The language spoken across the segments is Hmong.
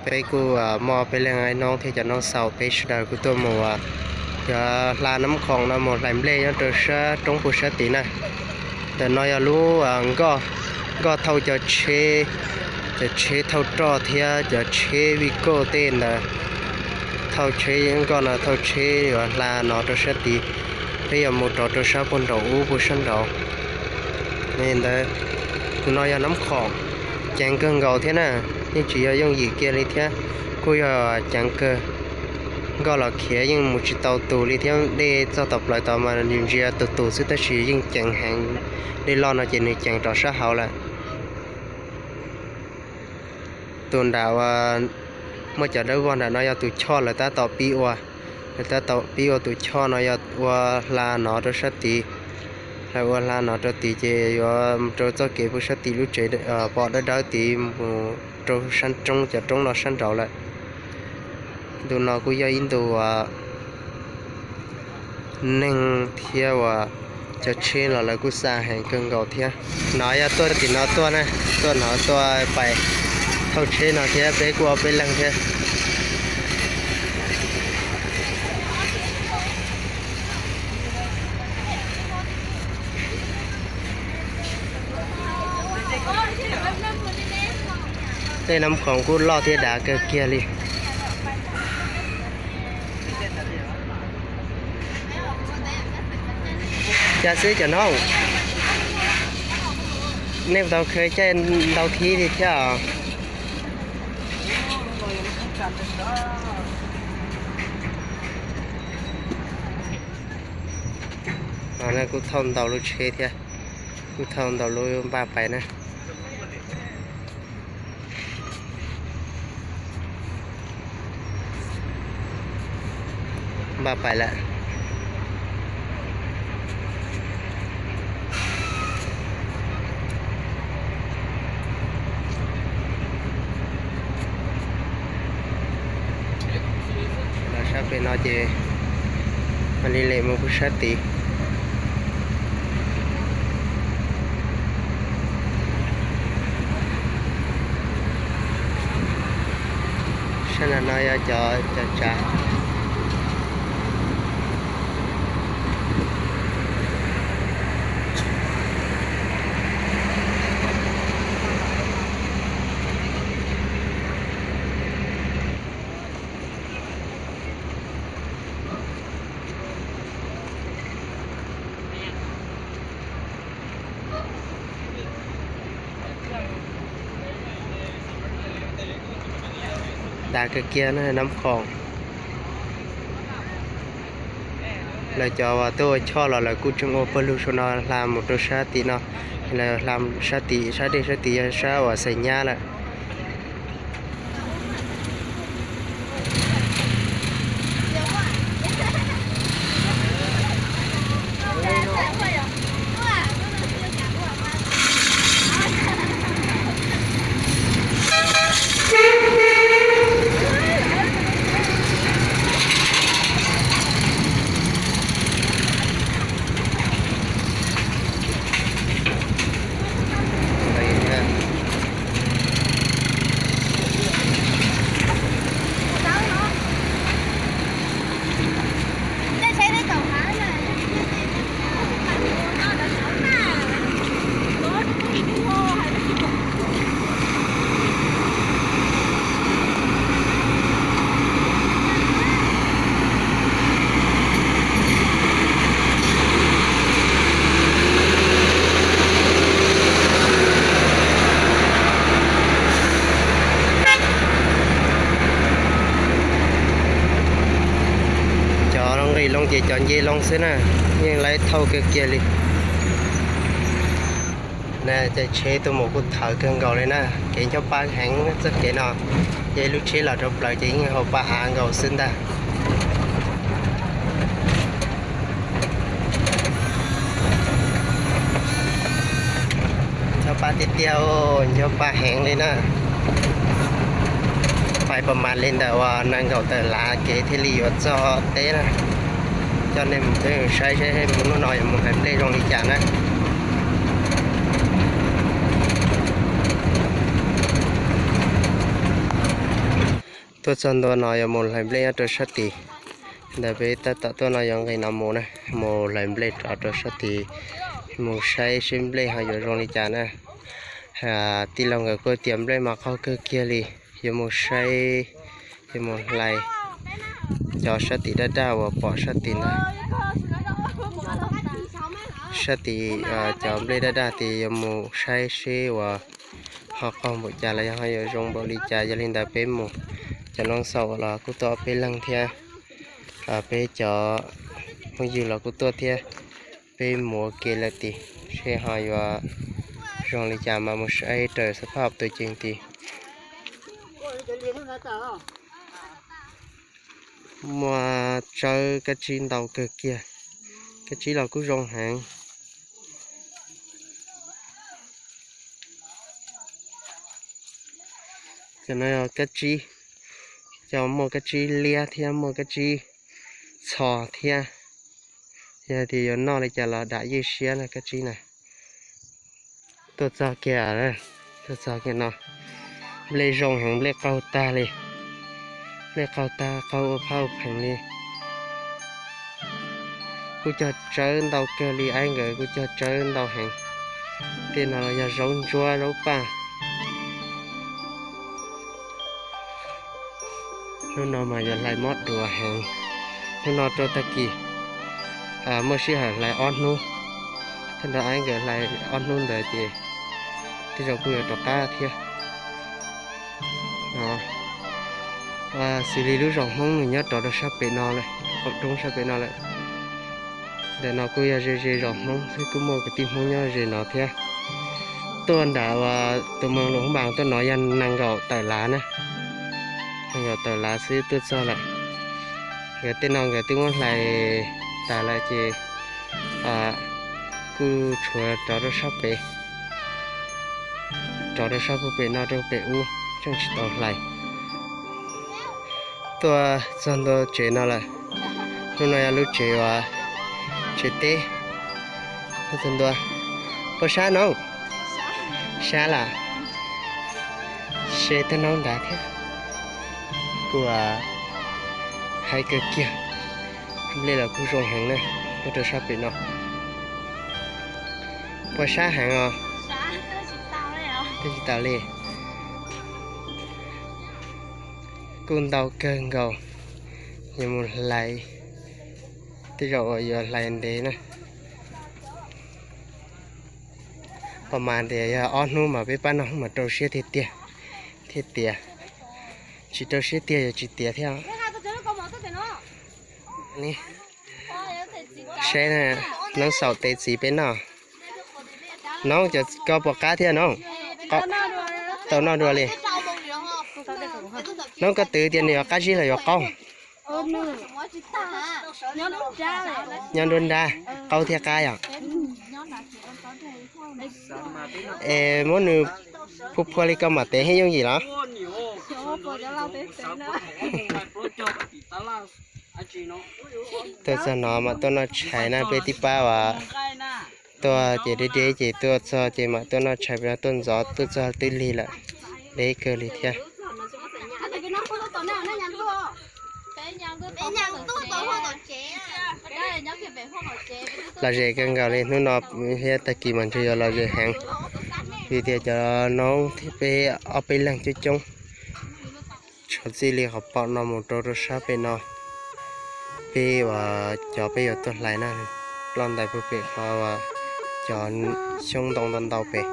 Peb kuj muaj peb leeg noob thiab cov noob xaus peb sawv daws kuj tuaj mus, yog hla Nab Khoom no mus hlais nplej nyob rau sab roob puag sab tid na. Ntawm no yog lub nkoj, nkoj thauj cov tsheb, cov tsheb thauj roj thiab cov tsheb vij kauj tej ntawd. Thauj tsheb nkoj no thauj tsheb yuav hla no rau sab tid, peb yuav mus rov rau sab puag nraum ub puag sab nraud. Ntawd, tus no yog Nab Khoom, ceev kawg nkaus thiab na, yeej tsis yog yooj yim kiag li thiab, kuj yog ceev kawg. Nkoj los khiav yeej mus tsis tau tus li thiab, dej txog tom plawv tod mas ntsia tus tus xwb tab sis yeej ceev heev. Dej loj no ces nws ceev rov sab hauv lawm. Tus nram uas muaj cov dawb vog nram no yog tus choj lawv tab tom pib ua, lawv tab tom pib ua tus choj no yog ua hla no rau sab tid. Lawv ua hla no rau tid ces yuav mus rau txoj kev puag sab tim lub tsev pom dawb dawb tid mus rau sab roob, cov roob no sab nraud lawm. Ntu no kuj yog ib ntu uas neeg thiab uas cov tsheb los lawv kuj xa heev kawg nkaus thiab. No yog tuaj tim no tuaj na, tuaj no tuaj pais thauj tsheb no thiab peb kuj ua peb leeg thiab. Tej Nab Khoom kuj loj thiab dav kawg kiag li. Cas xwb cov noob, nej puas tau khaws caij ntau thib li thiab os? Kuj thauj ntau lub tsheb thiab, kuj thauj ntau lub npaj pais na. Npaj pais lawm. Los sab pem no ces mam li lem mus puag sab tid. Sab nram no yog cov, cov tsav. Dav kawg kiag na Nab Khoom. Lawv cov uas tuaj ua choj los lawv kuj tseem ua pawg lug saum no hla mus rau sab tim no, lawv hla sab tim, sab dej sab tid yog sab uas Xais Nyab lawm. Cov nqis loo ces cov nce loo xwb na, yeej laib thauj kawg kiag li. Caij tsheb tuaj mus kuj thawv kawg nkaus li na, kev ncho pa heev txoj kev no, yog ib lub tsheb los rau plaws ces yeej hau pa av nkaus xwb ntag. Ncho pa tiag tiag, ncho pa heev li na. Pais pas mas li ntawm uas nees nkaum tawm lav kev thiaj li yuav txog teb na. Coj nej mus peb saib saib mus hnub no yuav mus hlais nplej zoo li cas na. Tuaj txog ntua no yuav mus hlais nplej nyob rau sab tid. Ntawm peb tab tom tuaj no yuav nqis no mus na, mus hlais nplej rov rau sab tid, mus saib seb nplej ho yuav zoo li cas na. Tij laug nkawd kuj tias nplej mas qaug kawg kiag li, yuav mus saib, yuav mus hlais cov sab tim daj daj uas pom sab tim na. Sab tim cov nplej daj daj tid yuav mus saib seb uas ho qaug npaum cas los yog ho yuav zoo npaum li cas. Yog li ntawd peb mus, cov noob xaum los kuj tuaj ob peb leeg thiab, peb cov phooj ywg los kuj tuaj thiab. Peb mus ua ke lawm tid, seb ho yuav zoo li cas mas mus saib raws xab phaj tus ceev tid. Muaj tsawb kab tsib ntau kawg kiag, kab tsib los kuj zoo heev. Cov no yog kab tsib, cov muaj kab tsib liab thiab muaj kab tsib txho thiab. Yog tias yuav noj li cas los dam ywj siab na kab tsib na. Tuaj txog kiag, tuaj txog kiag no, nplej zoo heev, nplej qaug tag li, nplej qaug tag, qaug ua phaj ua pheem li. Kuj cog tsawb ntau kawg li, aib nkawd kuj cog tsawb ntau heev. Tej no yog zaub ntsuab zaub paj. Hnub no mas yuav hlais mob duav heev. Hnub no rau tag kis, muaj sij hawm hlais ob hnub. Tej nrog aib nkawd hlais ob hnub ntawd ces tej zaum kuj yuav rov qab thiab. Xws li lub zos Hmoob nws nyob rov rau sab pem no lawm, qaum roob sab pem no lawm. Ntawm no kuj yog ze ze zos Hmoob xwb, kuj muaj kwv tij Hmoob nyob ze no thiab. Tuaj nram uas tus moos Luas Hoob Npas tuaj no yog nees nkaum tawm lav na, nees nkaum tawm lav xwb tuaj txog lawm. Nkawd tej no nkawd twb muab hlais tas lawm ces kuj tshuav rov rau sab pem, rov rau sab puag pem no rau pem ub, tseem tsis tau hlais. Tuaj txog ntua tsev no lawm. Hnub no yog lub tsev uas tsev teb. Tuaj txog ntua, puas sab no? Sab lawm. Seb twb noob nrad thiab. Kuj haib kawg kiag, nplej los kuj zoo heev na, nyob rau sab pem no. Puas sab heev os? Twb tsis tau li. Kuj ntau kawg nkaus, yuav mus hlais, tej zaum uas yuav hlais ntev na. Pom mas tias yog ob hnub mas peb pab no mas rau siab tiag tiag thiab tias, tsis rau siab tiag yuav tsis tiav thiab. Saib, noob xaum tev txiv peb noj. Noob, cov koj puas qab thiab noob? Tau noj dua li. Noob, koj twv tias nws yuav qab zib los yuav qaug? Nyob nruab nrab, qaug thiab qab yom? Es muab nws phua phua li koj mam tev thiaj yooj yim los? Tuaj txog no mam tuaj noj tshais na, peb tib pab uas tuaj ces deb deb ces tuaj txog ces mam tuaj noj tshais, peb tuaj ntxov tuaj txog twb lig lawm, deb kawg li thiab. Lom zem kawg nkaus li, hnub no thiab tag kis mas ntshe yuav lom zem heev, vim tias cov noob thiab peb ob peb leeg coob coob. Tshuav txij li qhov pom no mus rau rau sab pem no, peb uas cov peb yuav tuaj hlais na, ploj ntais puag pem qhov uas cov xyoob ntoo ntau ntau pem.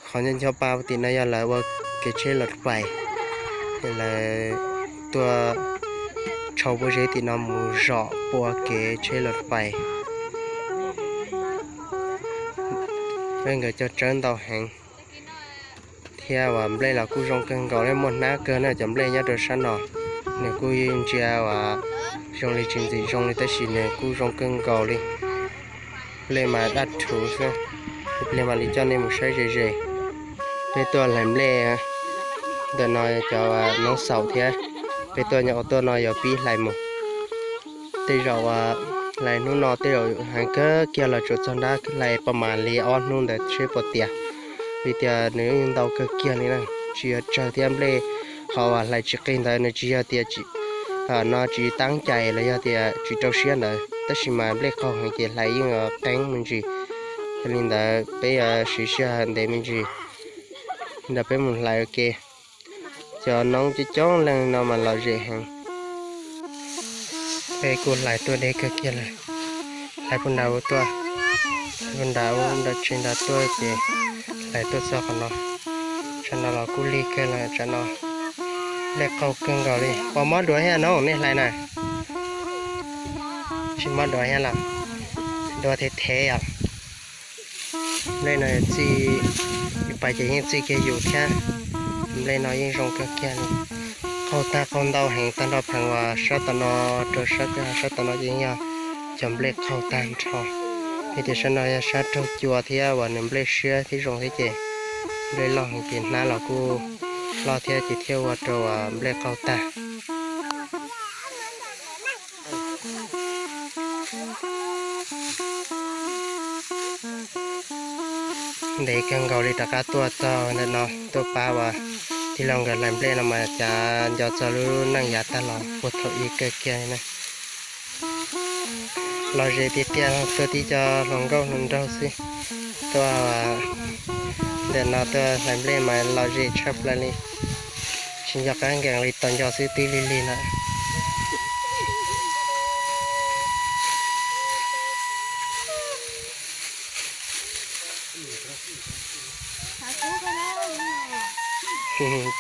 Qhov ncho ncho pa tim no yog lawv ua kev tsheb los pais, lawv tuaj tshau pob zeb tim no mus zom pua kev tsheb los pais. Peb nkawd cog tsawb ntau heev thiab uas nplej los kuj zoo kawg nkaus li, muaj hnab kawg na. Cov nplej nyob rau sab no nws kuj ntsia uas zoo li tsis ntxim zoo li tab sis nws kuj zoo kawg nkaus li. Nplej mas daj rhuv xwb, ib pliag mam li coj nej mus saib ze ze. Peb tuaj hlais nplej ntawm no cov noob xaum thiab, peb tuaj nyob ua tuaj no yuav pib hlais mus. Tej zaum uas hlais hnub no tej zaum heev kawg kiag los tsuas txog nrab hlais pas mas li ob hnub ntawd seb puas tiav, vim tias nws ntau kawg kiag li na, tsis yog tsawg thiab nplej. qhov uas hlais tsis qig ntawd nws tsis yog tias no tsis tab cai los yog tias tsis rau siab ntawd, tab sis mas nplej qaug heev ces hlais yeej qeeb me ntsis. Yog li ntawd peb yuav siv sij hawm ntev me ntsis nrog peb mus hlais ua ke. Cov noob coob coob leej no mas lom zem heev. Peb kuj hlais tuaj deb kawg kiag lawm. Hlais puag nram ub tuaj, hlais puag nram ub nram tsev nrad tuaj ces hlais tuaj txog qhov no. Tsam no los kuj lig kawg lawm, tsam no nplej qaug kawg nkaus li. Puas mob duav thiab noob nej hlais na? Tsis mob duav thiab los? Duav thev thev os. Nplej no txij, ib pais ces yeej txij kiag yus thiab. Nplej no yeej zoo kawg kiag li. Qaug tag qaug ntau heev tag nrho pheev uas sab tom no rau sab, sab tom no ces yeej yog cov nplej qaug tag nrho. Yog tias sab no yog sab raug cua thiab uas nws nplej siab thiab zoo thiab ces nplej loj heev ces hnab los kuj loj thiab ces thiaj ua rau uas nplej qaug tag. Ntev kawg nkaus li rov qab tuaj txog ntawm no tuaj pab uas tij laug nkawd hlais nplej no mas cav nco txog lub neej yav tag los puag thaum ub kawg kiag li na. Lom zem tiag tiag, tuaj tib co hluas nkauj hluas nraug xwb. Tuaj ntawm no tuaj hlais nplej mas lom zem tshaj plaws li. Tsis nco qab nkees li, tau nco xwb twb lig lig lawm.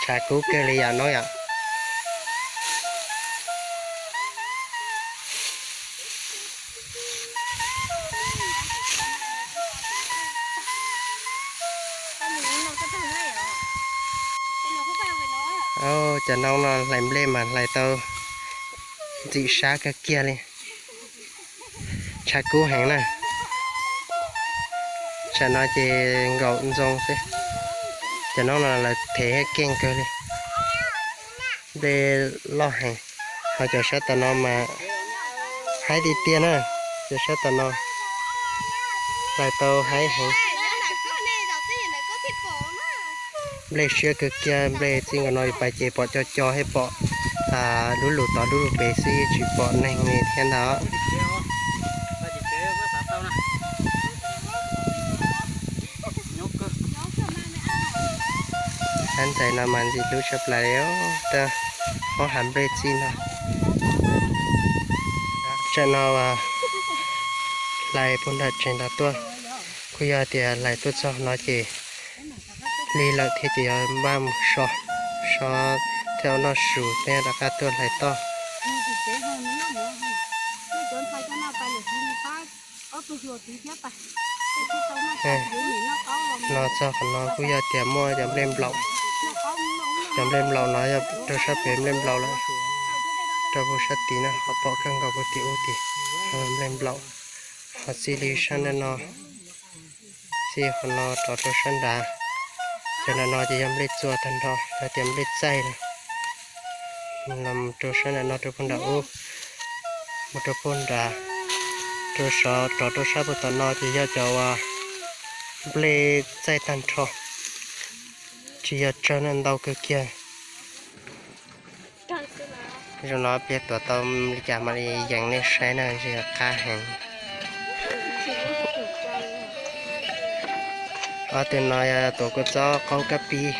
Tshav kub kawg li yam no yom. Cov noob no hlais nplej mas hlais tau ntxim sab kawg kiag li. Tshav kub heev na. Tsam no ces nkaum ntxoo xwb. Cov noob no lawv thev keej kawg li. Nplej loj heev. Ho cov sab tom no mas haib tiag tiag na. Cov sab tom no hlais tau haib heev. Nplej siab kawg kiag, nplej txij nkaus no pais ces pom co co thiab pom dub lug tod dub lug pem xwb tsis pom neeg li thiab ntag. Sab ntxais no mas ntxim hlub tshaj plaws li, tuaj pab hav nplej txij no. Tsam no hlais puag nram tsev nrad tuaj, kuj yog tias hlais tuaj txog no ces lig lawm thiab ces yuav npaj mus so, so thiab ua noj su thiab rov qab tuaj hlais toj. No txog qhov no kuj yog tias muaj cov nplej nplaum, cov nplej nplaum no yog rau sab pem nplej nplaum lawm, rau puag sab tid no ho pom kawg nkaus puag tim ub tid, nplej nplaum. Ho txij li sab nram no, txij qhov no rov rau sab nrad, cov nram no ces yog nplej txua tag nrho, yog tias nplej txaij na. Los rau sab nram no rau puag nram ub, mus rau puag nrad, rau sov rov rau sab puag tom no ces yog cov uas nplej txaij tag nrho, tsis yog tsawg na, ntau kawg kiag. Zoo no pliag tuav tau li cas mam li yees nej saib na, ntshe qab heev. Ob tug no yog tuav kua txob qaub kab pib.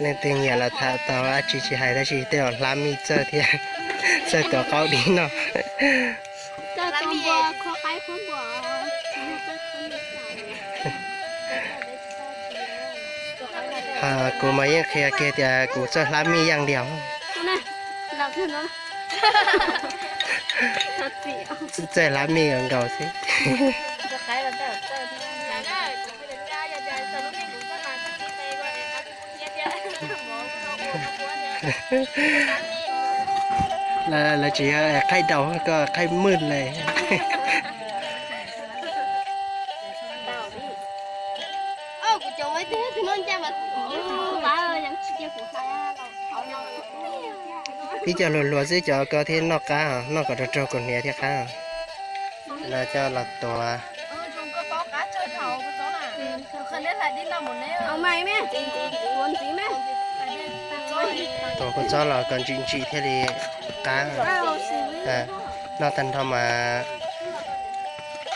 Leej twg nyiam los tham tau, dab tsi tsis hais tab sis tej zaum hlab mij txawj thiab, txawj tuav qaub dib noj. Kuv mas yeej qhia kiag tias kuv txawj hlab mij yaj ntiag. Txawj hlab mij nkaus xwb. Lawv tsis yog qaij daus, koj qaij mwj le. Ib co hluas hluas xwb cov ko thiaj noj qab, noj kom raug raug kaus hniav thiaj qab. Lawv coj los tuav. Tus kua txob los kom ntsim ntsim thiaj li qab. Noj tag nrho mas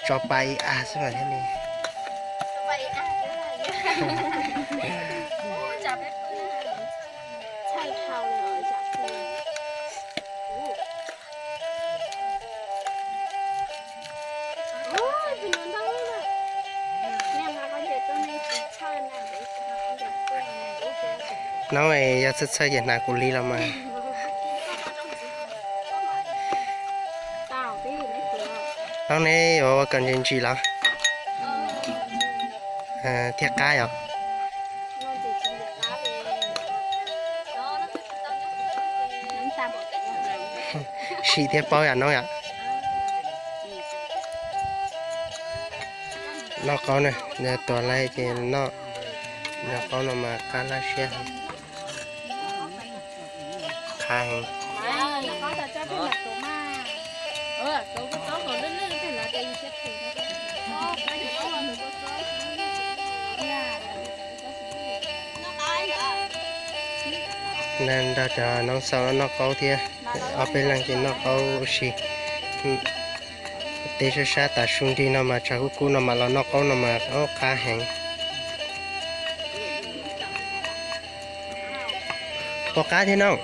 tso pa ib as xwb mas thiaj li. Noob, yog txhawj txhawj ces hnav kuv li los mas. Noob, neb yuav ua kom ntsim ntsim los thiaj qab yom? Sim thiab paub yom noob yom. Noj qaub na, tuag lawm ces noj. Noj qaub no mas qab laj siab, qab heev. Nrog cov noob xaus no noj qaub thiab, ob peb leeg ces noj qaub ua si. Teb sab sab tas su nrig no mas tshav kub kub no mas los noj qaub no mas qab heev. Puas qab thiab noob?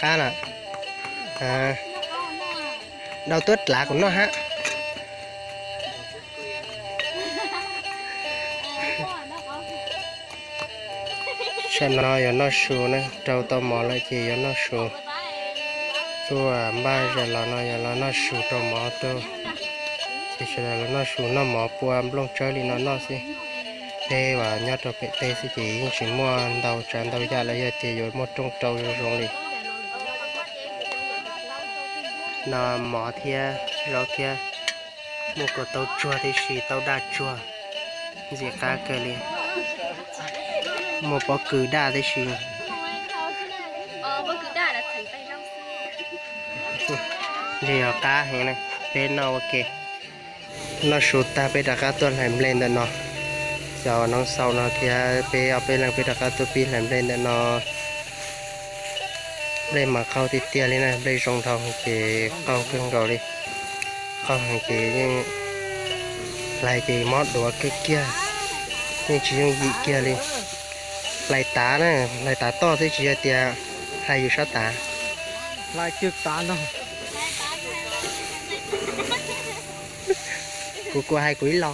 Qab lawm. Dhau tuab dlav kuv noj hab. Tam no yuav noj su na, rau tau mov lawm ces yuav noj su. Tuaj npaj zam los no yuav los noj su rau mov tug. Ces sawv daws los noj su noj mov pua nplooj tsawb li no noj xwb. Peb uas nyob rau pem teb xwb ces yeej tsis muaj ntau tsav ntau yam los yog tias yuav muaj rooj rau zoo zoo li. No mov thiab zaub thiab, muaj kua tau tsuag tib si, tau daj tsuag, ntxim qab kawg li. Muaj pob kws daj tib si. Ntshe yog qab heev na, peb noj ua ke. Noj su tag peb rov qab tuaj hlais nplej ntawm no. Cov noob xaus no thiab peb ob peb leeg peb rov qab tuaj pib hlais nplej ntawm no. Nplej mas qaug tiag tiag li na, nplej zoo dhau ces qaug kawg nkaus li. Qaug heev ces yeej hlais ces mob duav kawg kiag, yeej tsis yooj yim kiag li. Hlais tav na, hlais tav toj xwb tsis yog tias hlais yus sab tav. Kuv kuv hais kuv ib lo.